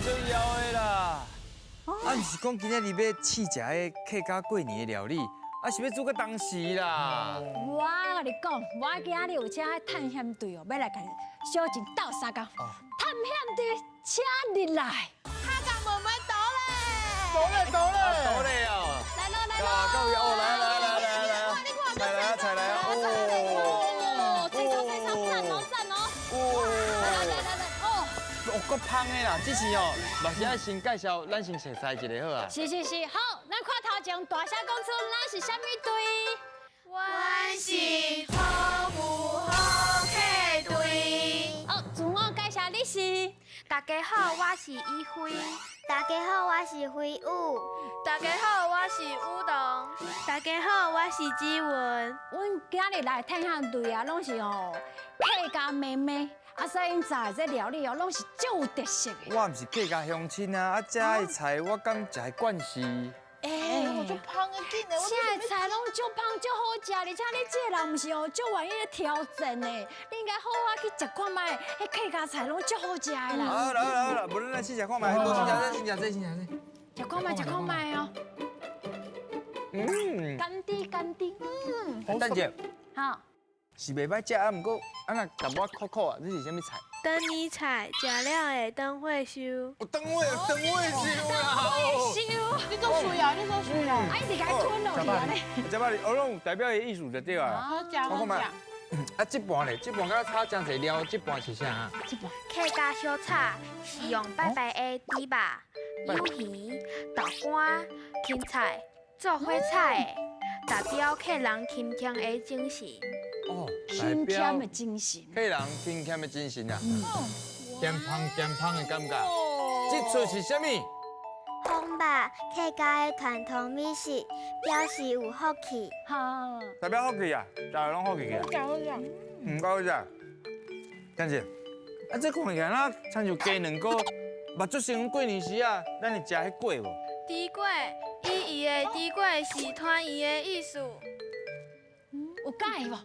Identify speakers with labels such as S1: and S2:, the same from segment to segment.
S1: 足枵的啦！啊，毋是講今仔日欲試食彼客家過年的料理，啊是欲煮到當時啦。
S2: 我共你講，我今仔日有請探險隊哦，欲來共小靜鬥相共。探險隊，請入來。
S3: 客家妹妹到咧！
S1: 到咧到咧到咧哦！
S2: 來咯來咯！
S1: 各位哦，來來來來來，菜來啊菜來啊！
S2: 哦，這場這場讚哦讚哦！來來來來哦！
S1: 哦，閣芳的啦，只是哦，嘛是愛先介紹，咱先熟似一下好啊。
S2: 是是是，好，咱看頭前大聲講出咱是啥物隊？
S3: 阮是好母好客隊。
S2: 哦，自我介紹你是？
S4: 大家好，我是以輝。
S5: 大家好，我是輝宇。
S4: 大家好，我是雨桐。
S6: 大家好，我是子文。
S2: 阮今日來探險隊啊，攏是哦客家妹妹，啊，所以𪜶做的這料理哦，攏是足有特色的。
S1: 我毋是客家鄉親啊，啊，這的菜我敢食慣勢。
S2: 欸，
S3: 我足芳的緊的，
S2: 這的菜攏足芳足好食，而且你這個人毋是哦，足願意咧挑戰的，你應該好好去食看覓，彼客家菜攏足好食的啦。
S1: 好啦好啦，無咱來試食看覓，先食這，先食這，先食這。
S2: 食看覓，食看覓哦。甘甜甘甜。
S1: 等者。
S2: 好。
S1: 是袂歹食啊，毋過啊若淡薄仔苦苦啊，這是啥物菜？
S6: 燈泥菜，食了會轉歲壽。
S1: 哦，轉歲轉歲壽啦！
S2: 歲壽。
S3: 你做水啊？你做水啊？
S2: 啊，一直共伊吞落去按呢。
S1: 食飽哩，我攏有代表的意思就對啊。
S3: 好食好食。
S1: 啊，這盤咧，這盤敢若炒誠濟料，這盤是啥啊？
S2: 這盤
S4: 客家小炒是用拜拜的豬肉、魷魚、豆乾、芹菜做伙炒的，代表客人勤儉的精神。
S1: 哦，
S2: 勤儉的精神，
S1: 客人勤儉的精神啊，健芳健芳的感覺。這出是啥物？
S5: 風肉，客家的傳統美食，表示有福氣。
S2: 好，
S1: 代表福氣啊，大家攏福氣啊。
S3: 好食好食。
S1: 嗯，夠好食。但是，啊，這看起來若親像雞卵糕，嘛足像過年時啊，咱會食彼粿無？
S6: 豬粿，伊伊的豬粿是團圓的意思。
S2: 有佮意無？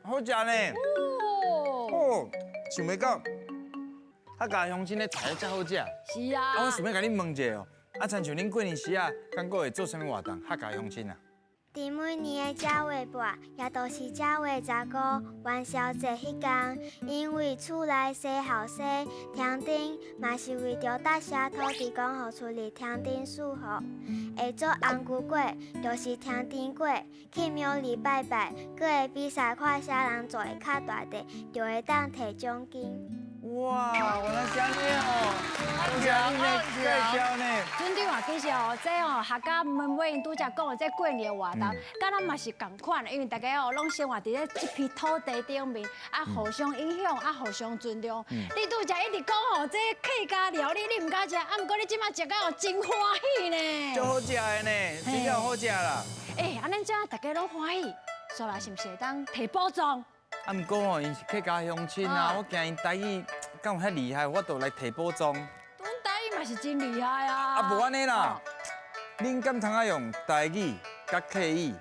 S1: 好食呢！哦，想袂到，客家鄉親的菜遮好食。
S2: 是啊。
S1: 啊，我想欲共恁問一下哦，啊，親像恁過年時啊，敢閣會做啥物活動？客家鄉親啊？
S5: 佇每年的正月半，也就是正月十五元宵節彼工，因為厝內洗後生天頂，嘛是為著答謝土地公予厝裡天頂祝福，會做紅龜粿，就是天頂粿，去廟裡拜拜，閣會比賽看啥人做的較大塊，就會當提獎金。
S1: 哇，原來是按呢哦，多謝恁的介紹呢。
S2: 村長啊，其實哦，這哦客家妹妹𪜶拄才講的這過年的活動，佮咱嘛是仝款的，因為大家哦攏生活佇咧這片土地頂面，啊互相影響，啊互相尊重。你拄才一直講吼，這客家料理你毋敢食，啊毋過你這馬食甲哦真歡喜呢。
S1: 足好食的呢，真正好食啦。
S2: 欸，按呢這大家攏歡喜，煞來是毋是會當提寶藏？
S1: 啊，毋過吼，𪜶是客家鄉親啊，我驚𪜶台語敢有遐厲害，我就來提寶藏。
S2: 阮台語嘛是真厲害啊！
S1: 啊，無按呢啦，恁敢通仔用台語佮客語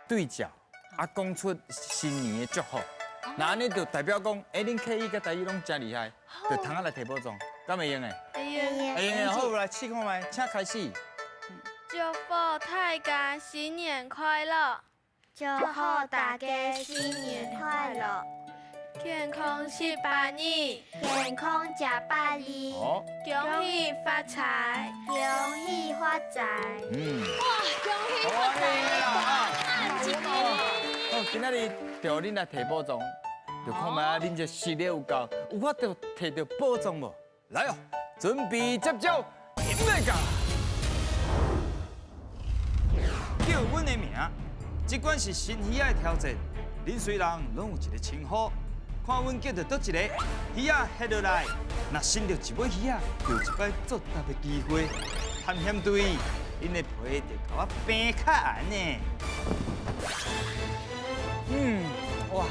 S1: 對照，啊，講出新年的祝福，那按呢就代表講，欸，恁客語佮台語攏真厲害，就通仔來提寶藏，敢會用的？
S6: 會用。
S1: 會用的，好，來試看覓，請開始。
S6: 祝福大家新年快樂。
S5: 祝福大家新年快樂，
S6: 健康食百二，
S5: 健康食百二，
S6: 恭喜發財，
S5: 恭喜發財。
S2: 哇，恭喜發財！大讚一個。
S1: 哦，今仔日著恁來提寶藏，就看覓恁這實力有夠，有法度提著寶藏無？來哦，準備接招，來個！叫阮的名。這款是新魚仔的挑戰，恁隨人攏有一個稱呼，看阮叫著佗一個魚仔翕落來，若伸著一尾魚仔，就有一擺作答的機會。探險隊，𪜶的皮就共我平較絚呢。嗯，哇，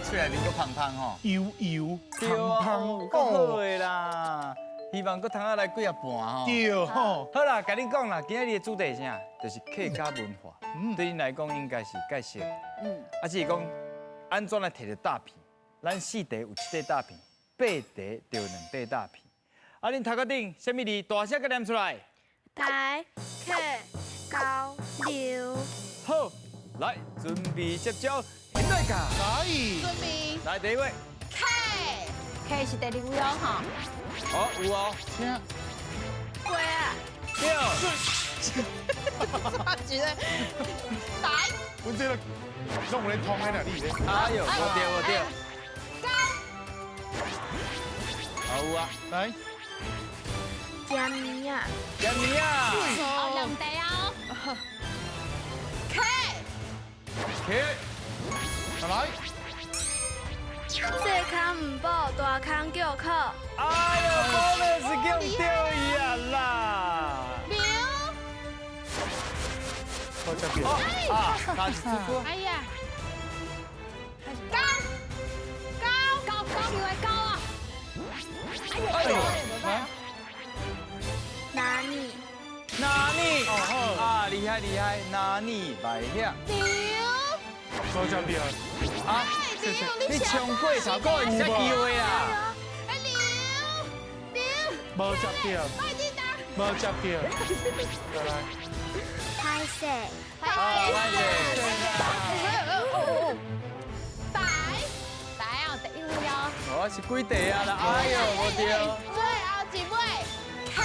S1: 喙內面閣芳芳吼，
S7: 油油芳芳，
S1: 閣好的啦。希望閣通仔來幾仔盤吼。
S7: 對吼。
S1: 好啦，共恁講啦，今仔日的主題是啥？就是客家文化。對恁來講應該是介紹。啊，只是講按怎來提著詐騙？咱四塊有七塊詐騙，八塊就有兩塊詐騙。啊，恁頭殼頂啥物字大聲閣念出來？
S6: 台、客、交、流。
S1: 好，來準備接招，來㗎。
S7: 來，
S3: 準備。
S1: 來第一位。
S3: K。
S2: K 是第二位哦，吼。
S1: 好，有哦。
S7: 請。
S6: 粿啊。
S1: 對。
S3: 差一个。台。
S7: 阮這個攏有咧通的啦，你咧。
S1: 哎呦，無對無對。
S3: 高。
S1: 好有啊，
S7: 來。
S6: 食物啊。
S1: 食物啊。
S2: 哦，兩題哦。
S3: K。
S1: K。
S7: 來。
S6: 細空毋補，大空叫苦。
S1: 哎呦，補的是叫對伊啊啦。
S3: 牛。
S1: 啊，差一出句。
S3: 哎呀。高。高
S2: 高高牛的高啊。
S1: 哎呦，
S6: 哪里？
S1: 哪里？啊，厲害厲害，哪里來遐？
S3: 牛。
S7: 多謝你
S1: 啊！你衝過頭，閣有啥機會啊？
S3: 哎，牛牛。
S7: 無接到。無接到。再來。
S5: 歹勢。
S1: 啊，歹勢。
S2: 白白哦，第一位哦。
S1: 我是幾題啊啦？哎呦，無對。
S3: 最後一位，K。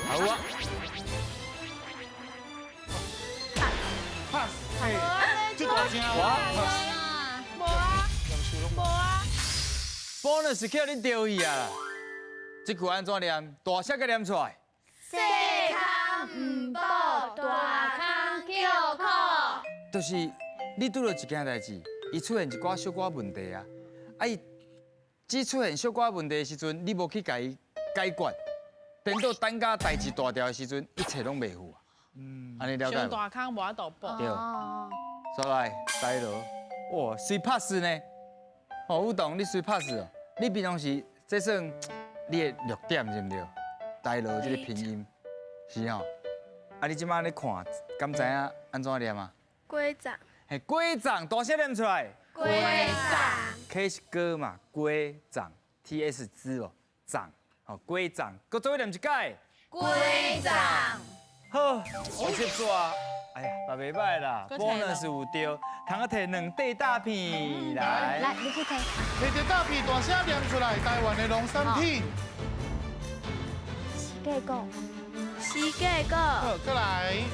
S1: 好啊。
S7: pass，這大聲
S1: 我
S3: 無啊，無啊。
S1: bonus 叫你丟去啊！這句按怎念？大聲閣念出來。
S4: 細空毋補，大空叫苦。
S1: 就是你拄著一件代誌，伊出現一寡小可問題啊，啊伊只出現小可問題的時陣，你無去共伊解決，顛倒等甲代誌大條的時陣，一切攏袂赴啊。嗯，按呢了解無？
S3: 大空無法度補。
S1: 對。再來，呆羅，哇，隨 pass 呢？哦，武棟，你隨 pass 哦。你平常時這算你的弱點對毋對？呆羅這個拼音是吼。啊，你這擺咧看，敢知影按怎念啊？
S6: 果凍。
S1: 嘿，果凍，大聲念出來。
S4: 果凍。
S1: K 是哥嘛，果凍，T S 字哦，凍，吼，果凍，閣做伙念一擺。
S3: 果凍。
S1: 好，我接煞。哎呀，嘛袂歹啦，bonus 有對，通啊摕兩塊大片來。
S2: 來，你去摕。
S7: 摕著大片，大聲念出來，台灣的農產品。
S5: 四季果。
S6: 四季果。
S7: 好，過來。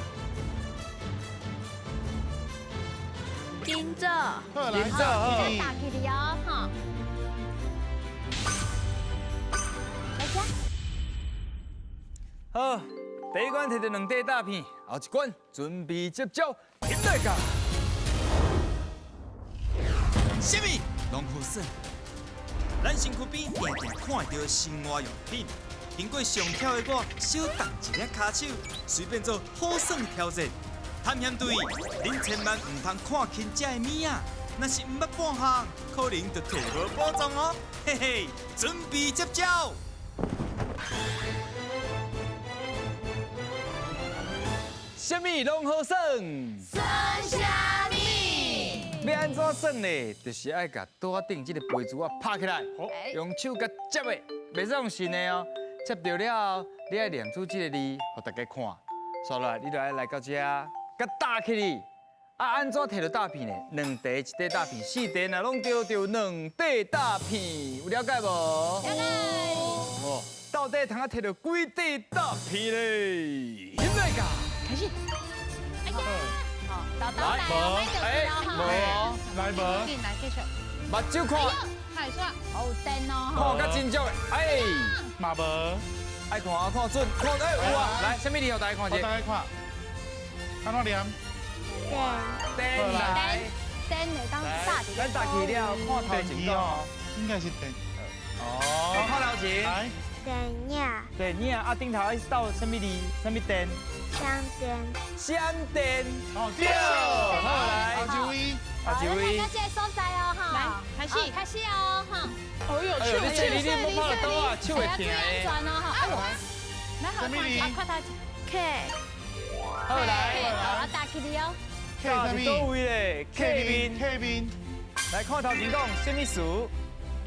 S6: 金枣。
S7: 好，來。
S1: 金棗好。
S2: 打起來哦，哈。來吃。
S1: 好。第一關摕著兩塊大片，後一關準備接招，起來㗎！啥物攏好耍？咱身軀邊定定看會著生活用品，經過上巧的我，小動一下跤手，隨便做好耍的挑戰。探險隊，恁千萬毋通看輕這个物仔，若是毋捌半項，可能就摕無寶藏哦。嘿嘿，準備接招！啥物攏好耍？
S3: 耍啥物？
S1: 欲按怎耍呢？就是愛共桌仔頂這個杯珠仔拍起來，用手共接的，袂使用伸的哦。接著了後，你愛念出這個字，予大家看。煞落來，你就愛來到這，共搭起來。啊，按怎摕著大片呢？兩塊一塊大片，四塊若攏對就兩塊大片，有了解無？
S2: 了解。
S1: 哦，到底通啊摕著幾塊大片咧？起來㗎！
S3: 開始。
S2: 哎呀，好，豆豆來哦，來無？
S7: 來無？
S3: 來繼續。
S1: 目睭看。
S3: 太帥。
S2: 好電哦。
S1: 看較真足的，哎。
S7: 嘛無。
S1: 愛看啊，看準，看哎有啊，來，啥物字？予大家看一下。
S7: 大家看。按怎念？
S5: 電。
S1: 電來。
S2: 電會當打。
S1: 咱打起了，看頭前哦。
S7: 應該是電。
S1: 哦。看頭前。
S7: 來。
S5: 電影。
S1: 電影啊，頂頭愛鬥啥物字？啥物電？
S5: 閃電。
S1: 閃電。
S7: 哦，對。
S1: 好來。
S7: 後一位。
S1: 後一位。
S2: 來到這個所在哦，哈。
S3: 來，開始。
S2: 開始哦，哈。
S3: 哎呦，
S1: 你這你你摸拍刀啊，手會疼的。
S2: 轉哦，哈。
S3: 來，好，
S2: 看，快睇。
S6: K。
S1: 好來。
S2: 好，打起來哦。
S7: K 啥物？
S1: 佗位咧？K 面。
S7: K 面。
S1: 來看頭前講，啥物詞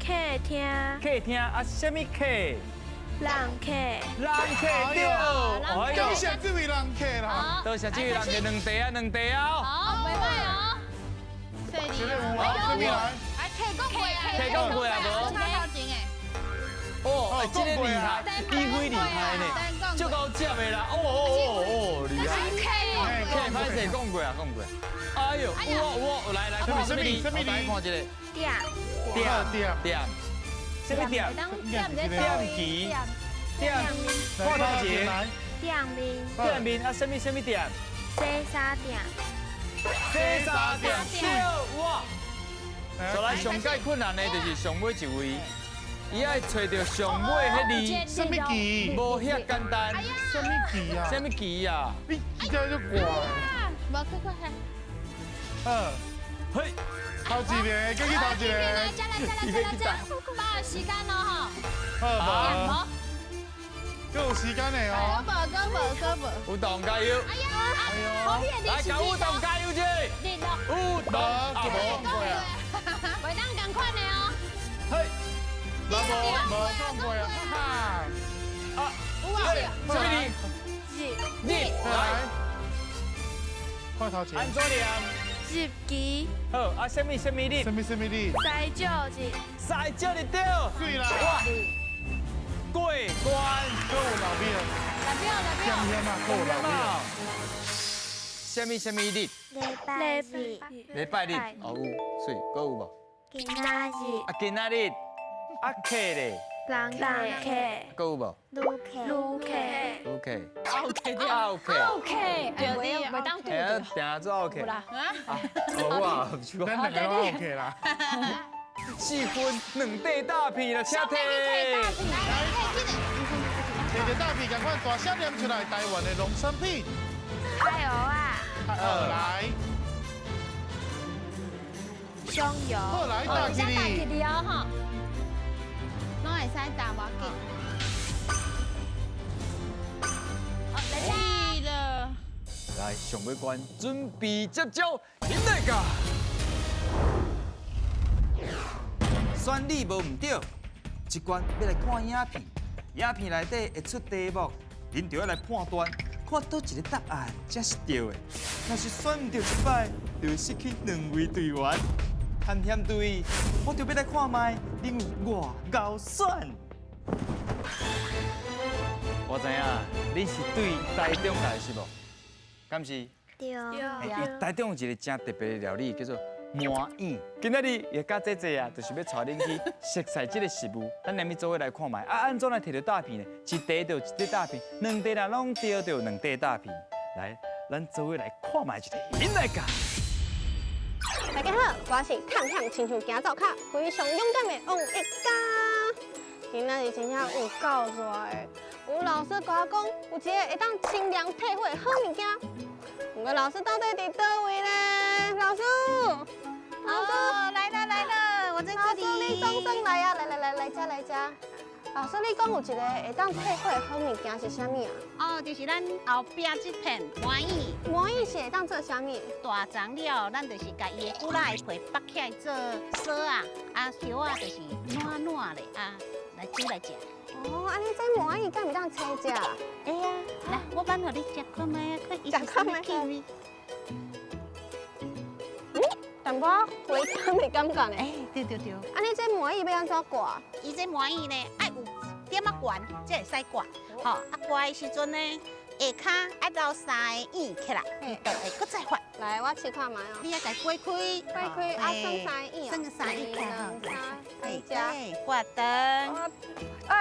S6: ？K。客廳。
S1: 客廳啊，啥物客？
S6: 人客。
S1: 人客對。
S7: 多謝這位人客啦。
S1: 多謝這位人客，兩塊啊，兩塊啊。
S2: 好，袂歹哦。
S3: 這
S7: 個有啊，這邊來。
S3: 哎，客講過啊，
S1: 客講過啊，無。哦，這個厲害，伊非厲害呢，足夠接的啦。哦哦哦哦，厲害。客，歹勢講過啊，講過。哎呦，有啊有啊，來來，看什麼字？我來看一下。
S5: 店。
S1: 店店店。什麼店？店旗。店。看頭前。
S5: 店面。
S1: 店面啊，什麼什麼店？
S5: 洗衫店。
S1: 洗衫店。對，哇。所來上蓋困難的就是上尾一位。伊愛揣著上尾彼字，
S7: 什麼字？
S1: 無遐簡單。
S7: 什麼字啊？
S1: 什麼字啊？
S7: 你這就怪。
S3: 無去看下。
S7: 嗯。嘿，頭一个，繼續頭一個。
S2: 再來再來再來再來，把握時間咯吼。
S7: 好，無。夠有時間的哦。
S3: 無無無無。
S1: 有動加油。
S2: 哎呀，好片
S1: 來，有動加油者。有動啊無。
S2: 袂當仝款的哦。
S1: 嘿。
S7: 無無講過啊！
S1: 啊，什麼字？日。日來，
S7: 看頭前。
S1: 按怎念？
S6: 日期。
S1: 好，啊，什麼什麼日？
S7: 什麼什麼日？
S6: 西少日。
S1: 西少日對。
S7: 對啦。
S1: 哇！過關。
S7: 夠有老表。
S2: 老表老表。
S7: 險險啊，夠有老表。
S1: 什麼什麼日？
S5: 禮拜日。
S1: 禮拜日。哦有，水，閣有無？
S5: 今仔日。
S1: 啊，今仔日。啊客咧，
S6: 人客，
S1: 閣有無？
S5: 旅客，
S6: 旅客，
S1: 旅客，奥客，
S2: 奥客，袂袂當拄著，
S1: 定做奥客。
S2: 啦，
S1: 啊，無啊，
S7: 咱兩個攏奧客啦。
S1: 4分2塊大片啦，請提。
S7: 提著大片，仝款大聲念出來，台灣的農產品。
S4: 海蚵仔。
S7: 好來。
S4: 香油。
S7: 好來，大吉利。
S2: 哦吼。
S3: 攏會使打無緊。
S2: 好，來
S3: 了。
S1: 來，上尾關，準備接招，引來噶。選你無毋對，這關欲來看影片，影片內底會出題目，恁就要來判斷，看佗一个答案才是對的。若是選毋對一擺，就會失去2位隊員。探險隊，我就欲來看覓，恁有偌𠢕選。我知影，恁是對台中來的是無？敢是？
S5: 對。
S1: 對。台中有一個真特別的料理，叫做麻莨。今仔日會佮姐姐啊，就是欲帶恁去熟悉這個食物。咱連咪做伙來看覓，啊，按怎來摕著大片呢？一塊就一塊大片，兩塊若攏對就兩塊大片。來，咱做伙來看覓一个，恁來教。
S8: 大家好，我是探險親像行灶跤，非常勇敢的王一嘉。今仔日真正有夠熱的，有老師共我講，有一个會當清涼退火的好物件。毋過老師到底佇佗位呢？老師，老師，
S9: 來了來了，我在這裡。
S8: 老師，你總算來啊！來來來來遮來遮。老師，你講有一个會當退火的好物件是啥物啊？
S9: 哦，就是咱後壁這片麻莨。
S8: 麻莨是會當做啥物？
S9: 大欉了，咱就是共伊的骨仔的皮剝起來做酥仔，啊葉仔就是軟軟的啊，來煮來食。
S8: 哦，按呢這麻莨敢會當切食？
S9: 會啊，來，我挽予你食看覓啊，看伊是啥物氣味。
S8: 嗯，淡薄仔回甘的感覺呢。
S9: 哎，對對對。
S8: 按呢這麻莨欲按怎割？
S9: 伊這麻莨呢，愛有點仔懸，才會使割。吼，啊割的時陣呢，下跤愛留3个莨起來，伊就會閣再發。
S8: 來，我試看覓哦。
S9: 你愛共割開，
S8: 割開啊，算3个莨。
S9: 算3个莨
S8: 兩三，
S9: 哎，對，掛燈。
S8: 啊。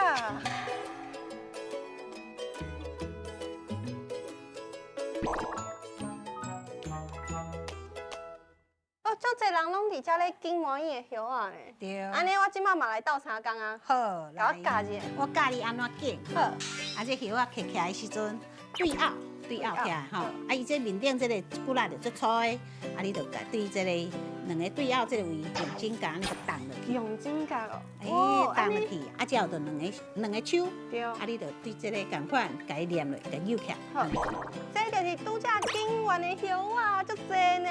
S8: 哦，足濟人攏佇遮咧揀麻莨的葉仔呢。
S9: 對。
S8: 按呢，我這擺嘛來鬥相共啊。
S9: 好，
S8: 共我教一下。
S9: 我教你按怎揀。
S8: 好。
S9: 啊，這葉仔揢起來的時陣，對拗對拗起來吼。啊，伊這面頂這个骨仔就足粗的，啊，你就共對這个兩个對拗這个位用指甲按呢挵落去。
S8: 用指甲哦。
S9: 哎，挵落去，啊，才有就兩个手。
S8: 對。
S9: 啊，你就對這个仝款，共伊黏落，共扭起來。
S8: 好。這就是拄才揀完的葉仔，足濟呢。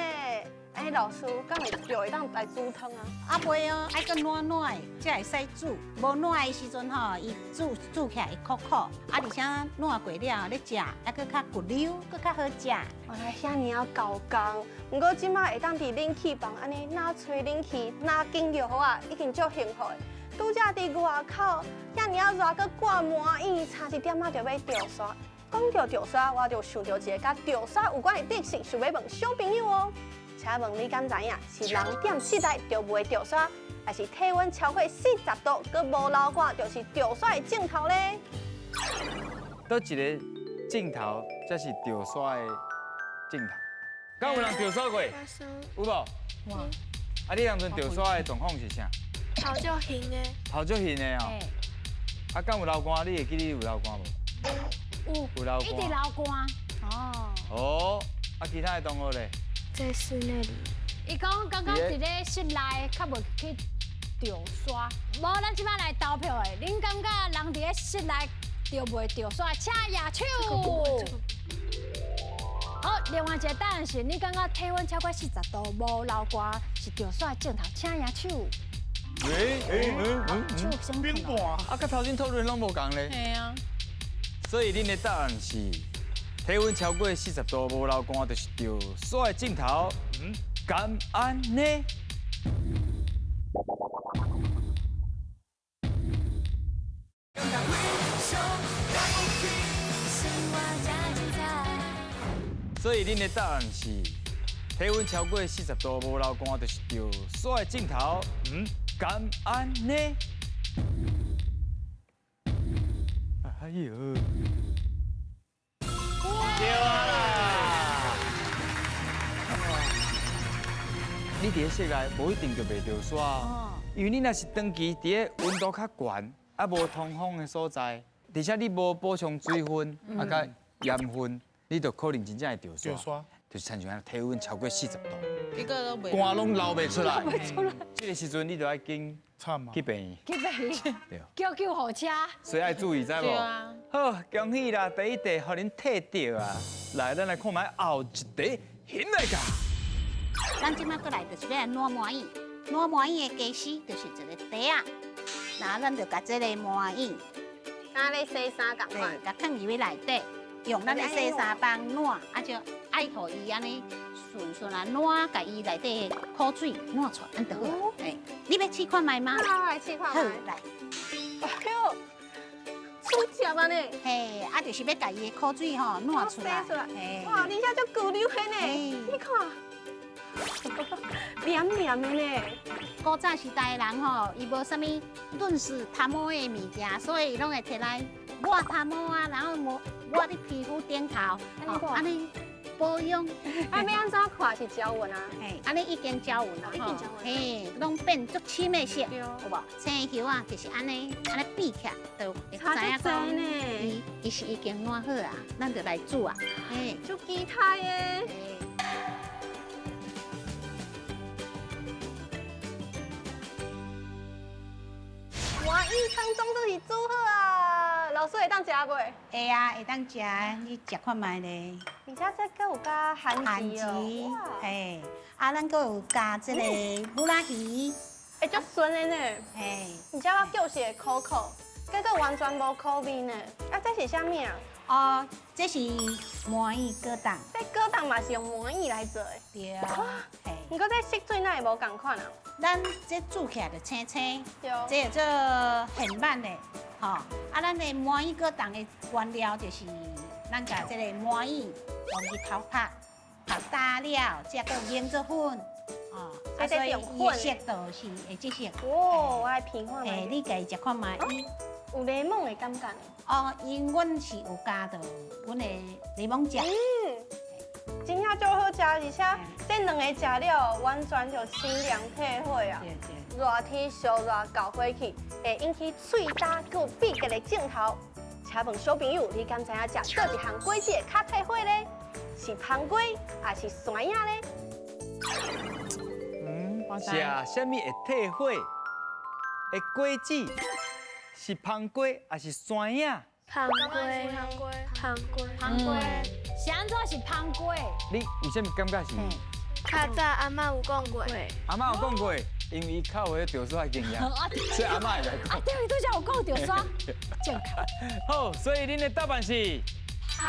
S8: 哎，老师，敢会著会当来煮汤啊？
S9: 啊袂哦，爱阁软软的才会使煮。无软的时阵吼，伊煮煮起来会苦苦。啊，而且软过了，咧食还阁较骨溜，阁较好食。
S8: 原来遐尔仔厚工，毋过这马会当伫冷气房按呢，若吹冷气，若紧就好啊，已经足幸福的。拄才伫外口遐尔仔热，阁挂麻椅，差一点仔就欲著沙。讲到著沙，我就想到一个佮著沙有关的知识，想欲问小朋友哦。请问你敢知影，是人踮室内就袂著沙，还是体温超过40度阁无流汗，就是著沙的症头咧？
S1: 佗一个症头才是著沙的症头？敢有人著沙过？有无？啊，你当阵著沙的状况是啥？
S6: 头足晕的。
S1: 头足晕的哦。啊，敢有流汗？你会记你有流汗无？
S2: 有。
S1: 有流汗。
S2: 一直流汗。哦。
S1: 哦，啊，其他的同学咧？
S6: 在室内里。
S2: 伊讲刚刚伫咧室内较袂去著沙，无咱这摆来投票的，恁感觉人伫咧室内著袂著沙？请举手。好，另外一个答案是，你感觉体温超过40度无流汗是著沙的症头，请举手。手先
S7: 冰盘。
S1: 啊，佮头先讨论拢无仝咧。
S3: 嘿啊。
S1: 所以恁的答案是体温超过40度无流汗，就是著沙的症头。敢按呢？所以恁的答案是体温超过40度无流汗，就是著沙的症头。敢按呢？哎呦！对啊！你伫咧室内无一定就袂著沙，因为你若是长期伫咧温度较悬、啊无通风的所在，而且你无补充水分、啊佮盐分，你就可能真正会著沙，就是亲像体温超过40度，汗拢流袂出来。这个时阵你就爱紧去病院，
S2: 去病院，
S1: 对，
S2: 叫救护车。
S1: 所以爱注意，知无？好，恭喜啦，第一题予恁退著啊！来，咱来看觅后一题，兴来噶。
S9: 咱这摆过来就是欲来挵麻薏，挵麻薏的家私就是一个袋仔，然后咱就共这个麻薏，
S8: 敢咧洗衫仝款，
S9: 对，共放入去内底，用咱的洗衫棒挵，啊就爱予伊按呢顺顺啊挵，共伊内底的苦水挵出来，按就好啊。嘿，你欲试看觅吗？
S8: 好，来试看觅。
S9: 好，来。
S8: 哎呦，出汁啊呢！
S9: 嘿，啊就是欲共伊的苦水吼挵出来。
S8: 哇，而且足久溜的呢，你看。黏黏的呢。
S9: 古早时代的人吼，伊无啥物润湿头毛的物件，所以伊拢会提来抹头毛啊，然后抹抹伫皮肤顶头，按呢保养。
S8: 啊，欲按怎看是焦晕啊？
S9: 嘿，按呢已经焦晕啦，
S8: 已经焦晕。
S9: 嘿，拢变足深的色，有无？青叶啊，就是按呢，按呢变起来，就会知影讲，伊是已经挵好啊，咱就来煮啊。嘿，
S8: 足期待的。麻薏汤总算是煮好啊，老师会当食袂？
S9: 会啊，会当食，你食看觅咧。
S8: 而且这阁有加番薯哦，
S9: 嘿，啊，咱阁有加这个武拉鱼，
S8: 会足顺的呢。
S9: 嘿，
S8: 而且我叫是会苦苦，结果完全无苦味呢。啊，这是啥物啊？
S9: 哦，这是麻薏果冻。
S8: 这果冻嘛是用麻薏来做的。
S9: 对。
S8: 毋过这色水哪会无仝款啊？
S9: 咱这煮起来就青青，这叫做现挽的，吼。啊，咱的麻薏果冻的原料就是，咱共这个麻薏用日头晒，晒干了，才阁研做粉，哦，啊，所以伊的色度是会这色。
S8: 哦，我来品看觅。
S9: 嘿，你家己食看觅。
S8: 有柠檬的感觉。
S9: 哦，因阮是有加著阮的柠檬汁。
S8: 真正足好食，而且这两个食了，完全就清凉退火啊！热天烧热搞火气，会引起喙焦佮鼻结的症头。请问小朋友，你敢知影食佗一项果子会较退火咧？是芳瓜还是山仔咧？
S1: 食啥物会退火？的果子是芳瓜还是山仔？
S6: 芳瓜，芳瓜，芳瓜，
S2: 芳瓜，是按怎是芳瓜？
S1: 你为啥物感觉是
S6: 較早阿嬤有講過。
S1: 阿嬤有講過，因為伊較有彼著煞的經驗，所以阿嬤會來講。
S2: 啊，對，伊拄才有講著煞，正確。
S1: 好，所以恁的答案是
S6: 烘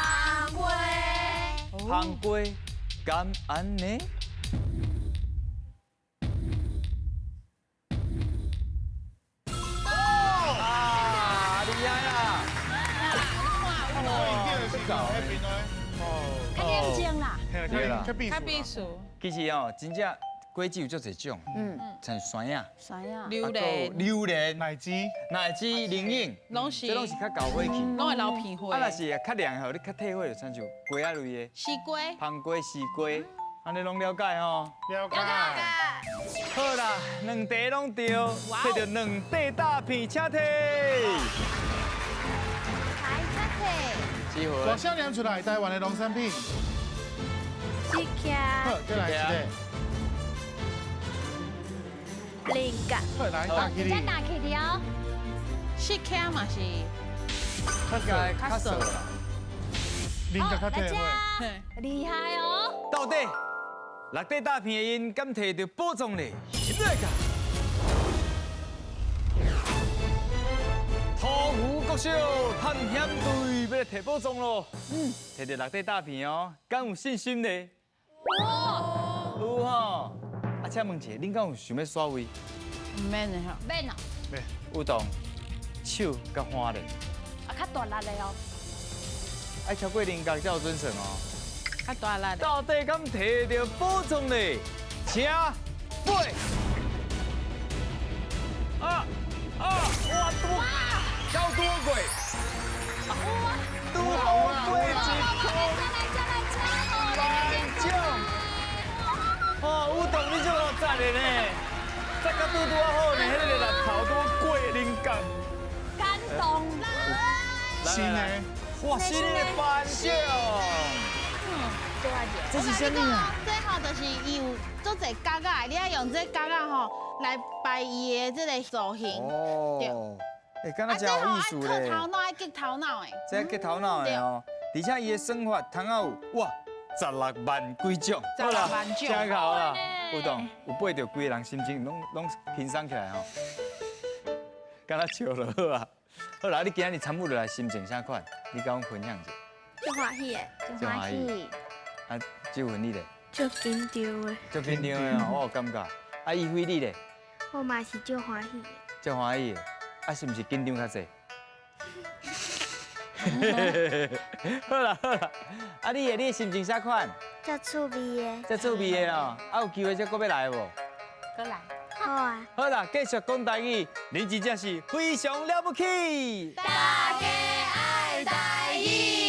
S6: 粿。
S1: 烘粿，敢按呢？啊，厲害啦！
S2: 較認真啦，
S1: 對啦，
S7: 較
S3: 較秘術。
S1: 其實哦，真正果子有足濟種，像酸仔、
S2: 酸仔、
S3: 榴蓮、
S1: 榴蓮、
S7: 奶汁、
S1: 奶汁、龍眼，
S3: 攏是，
S1: 這攏是較厚火氣，
S3: 攏會流鼻血。
S1: 啊，若是較涼吼，你較退火就親像瓜仔類的，
S3: 西瓜、
S1: 香瓜、西瓜，按呢攏了解吼？
S7: 了解。
S1: 好啦，兩題攏對，摕著兩塊大片，請提。
S3: 來，請提。
S7: 大聲念出來，台灣的農產品。
S6: 釋茄。
S7: 好，再來一個。
S6: 菱角。
S7: 好，來打起
S2: 來。打起了。
S3: 釋茄嘛是。
S1: 較較較啦。
S7: 菱角較退火。
S2: 厲害哦。
S1: 到底六塊大片的𪜶敢摕著寶藏咧？來個。土湖國小探險隊欲來摕寶藏咯！摕著六塊大片哦，敢有信心咧？有吼！啊，請問一下，恁敢有想欲刷位？
S3: 毋免的吼。
S2: 免哦。
S7: 免。
S1: 有當手較歡咧。
S2: 啊，較大力的哦。
S1: 愛超過菱角才有準算哦。
S3: 較大力。
S1: 到底敢摕著寶藏咧？請飛！啊啊！哇，多夠多過，多過一箍。萬獎！哦，有當你這落讚的呢，讚甲拄拄仔好呢，彼个力頭拄過菱角。
S2: 感動啦！
S7: 新的，
S1: 哇，新的頒獎！這是啥物啊？
S3: 這吼就是伊有足濟角仔，你愛用這角仔吼來排伊的這个造型。
S1: 哦。對。欸，敢若真有意思咧。
S3: 這頭腦愛激頭腦的。
S1: 這激頭腦的哦，而且伊的算法通仔有哇16萬幾種。
S3: 16萬種。
S1: 真好啦，有當有八著規个人心情攏輕鬆起來吼。敢若笑就好啊。好啦，你今日參與落來心情啥款？你佮阮分享一下。
S6: 足歡喜的。
S1: 足歡喜。啊，志雲你咧？
S6: 足緊張的。
S1: 足緊張的哦，我有感覺。啊，伊輝你咧？
S5: 我嘛是足歡喜的。
S1: 足歡喜的，啊，是毋是緊張較濟？好啦好啦，啊你的你的心情啥款？
S5: 足趣味的。
S1: 足趣味的哦，啊有機會再閣欲來無？
S3: 閣來。
S5: 好啊。
S1: 好啦，繼續講台語，恁真正是非常了不起。
S6: 大家愛台語。